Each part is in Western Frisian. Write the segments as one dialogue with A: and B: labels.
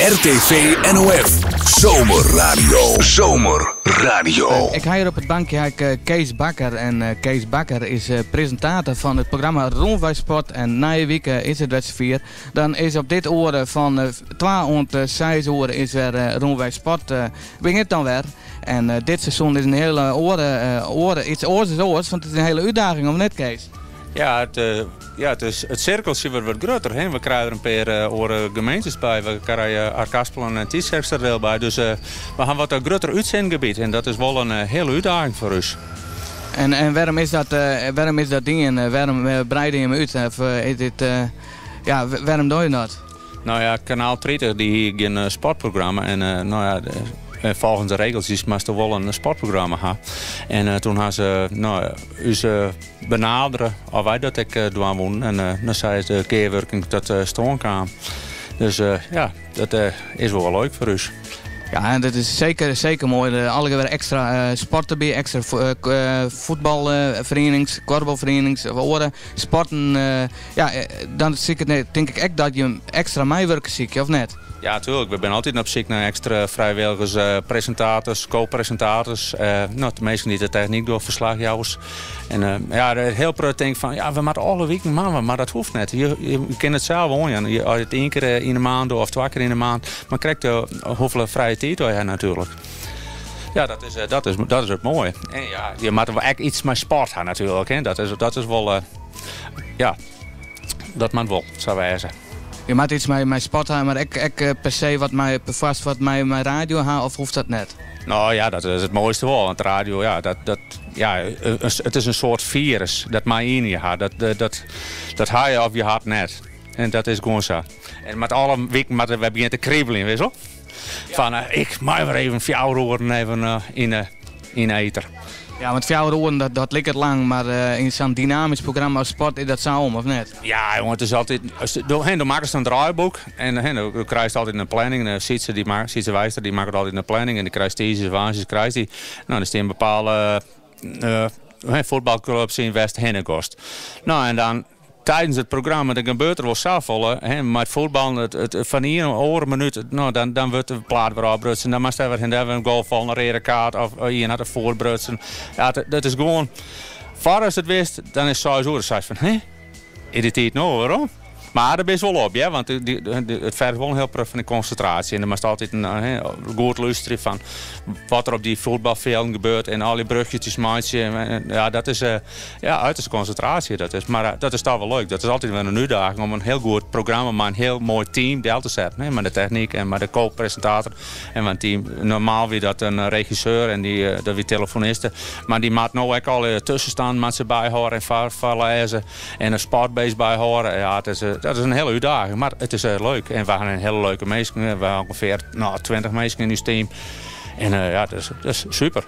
A: RTV NOF Zomerradio. Zomerradio.
B: Ik ha hjir op it bankje ha ik Kees Bakker. En Kees Bakker is presintator fan it programma Rûnwei Sport. En nije wike is it wer safier. Dan is op dit oere fan twa oant seis oere is wer Rûnwei Sport begjint dan wer. En dit seizoen is in hiele oare, oare, iets oars as oars, want it is in hiele útdaging, of net Kees?
C: Ja, it, ja, it, is, it sirkeltsje wurdt wat grutter. Hè. We krije der in pear oare gemeentes by. We krije Achtkarspelen en Tytsjerksteradiel by. Dus we ha wat in grutter útsendgebiet en dat is wol in hiele útdaging foar ús.
B: En, en wêrom is dat, wêrom is dat dien? Wêrom breide jim út? Of is dit, ja, wêrom dogge je dat?
C: No ja, Kanaal 30 dy hie gjin sportprogramma en no ja, folgens de regels moatst wol in sportprogramma ha. En toen ha se no, ús benadere of wy dat ek dwaan woenen. En dan sa is de gearwurking ta stân kaam. Dus ja, dat is wol leuk foar ús.
B: Ja, en dat is seker, seker moai. Allegear wer ekstra sport derby, ekstra fuotbalferienings, kuorbalferienings of oare sporten. Ja, dan tink ik ek dat je ekstra meiwurkers sykje, of net?
C: Ja, tuerlik. We binne altyd op syk nei ekstra frijwilligers, presintators, ko-presintators. No, de minsken dy't de technyk dogge, ferslachjouwers. En ja, hiel protte tinke fan, ja, we moatte alle wiken mar, mar dat hoecht net. Je, je kinne it sels oanjaan. As je it ien kear yn de maand dogge of twa kear yn de maand, mar krekt hoefolle frije tiid je ha natuerlik. Ja, dat is, dat is, dat is it moaie. En ja, je moatte wol ek iets mei sport ha natuerlik. Hè. Dat is, dat is wol, ja, dat moat wol sa wêze.
B: Je moatte iets mei, mei sport ha, mar ek, ek per se wat mei, perfoarst wat mei, mei radio ha, of hoecht dat net?
C: No ja, dat is it moaiste wol. Want radio, ja, dat, dat, ja, it is in soart firus. Dat mei yn je ha. Dat, dat, dat ha je of je ha it net. En dat is gewoan sa. En met alle wiken moatte we begjinne te kriebeljen, witst wol? Fan, ik mei wer even fjouwer oeren even yn, yn de eter.
B: Ja, want fjouwer oeren, dat, dat liket lang, mar yn sa'n dynamysk programma as sport is dat sa om, of net?
C: Ja, jonge, it is altyd. Do, do makkest in draaiboek en hè, do krijst altyd in planning. Sytse, dy, Sytse Wijster, dy makket altyd in planning en dy krijst tiisdeis, woansdeis krijst dy. No, der stean bepaalde fuotbalklups yn wêr'tst hinne giest. No, en dan Tidens it programma dan gebeurt der wol safolle, hè, mei it fuotballen, it, it, fan de iene oare minút, no, dan, dan wurdt de plaat wer ôfbrutsen. Dan moatst wer hin dêr wer in goal fallen, in reade kaart of ien hat de foet brutsen. Ja, dat is gewoan, foardatst it witst, dan is seis oere. Seist fan, hè, is de tiid no wer om? Mar dêr bist wol op, hear, want it ferget wol in hiel protte fan de konsintraasje. En dan moatst altyd goed lústerje fan wat der op dy fuotbalfjilden gebeurt en al dy bruchjes meitsje. Ja, dat is ja, uiterste konsintraasje. Dat is, mar dat is toch wol leuk. Dat is altyd wer in útdaging om in hiel goed programma mei in hiel moai team del te setten. Hè, mei de technyk en mei de ko-presintator en mei in team. Normaal wie dat in regisseur en dy, dat wie telefoniste. Mar dy moat no ek al tuskenstannen moat se byhâlde en foarlêze. En in sportbase byhâlde. Ja, it is, dat is in hiele útdaging, mar it is leuk. En we ha in hiele leuke minsken. We ha ûngefear no, 20 minsken yn ús team. En ja, dat is, dat is super.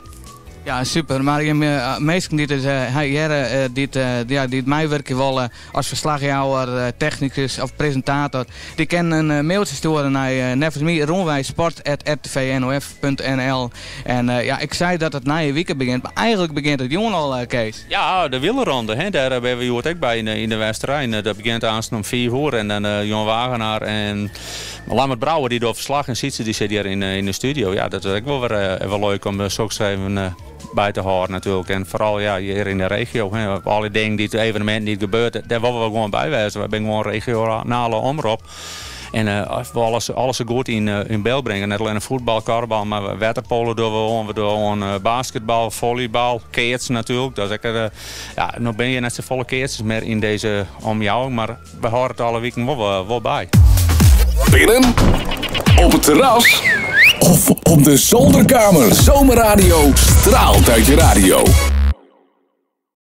B: Ja, super. Mar jim minsken dy't it hearre, dy't, ja, dy't meiwurkje wolle as ferslachjouwer, technikus of presintator, dy kinne in mailtsje stjoere nei neffens my rûnweisport@rtvnof.nl. En ja, ik sei dat it nije wike begjint, mar eigentlik begjint it jûn al, Kees.
C: Ja, de wielerronde, hè, dêr binne we hjoed ek by yn de Westereen. Dat begjint aansten om fiif oere en dan Jon Wagenaar en Lammert Brouwer dy docht ferslach en Sytse dy sit hjir yn de studio. Ja, dat is ek wol wer even leuk om soks even by te hâlden natuerlik. En foaral ja, hjir yn de regio, hè, alle dingen dy't, eveneminten dy't gebeurt, dêr wolle we gewoan by wêze. Wy binne gewoan regionale omrop. En we alles, alles sa goed yn, yn byld bringe. Net allinne fuotbal, kuorbal, mar wetterpolo dogge we oan. We dogge oan basketbal, folleybal, keatsen natuerlik. Dat is ek, ja, no binne hjir net safolle keatsers mear yn dizze omjouwing, mar we hâlde it alle wiken wol, wol by.
A: Binnen, op het terras of op de zolderkamer. Zomerradio straalt uit je radio.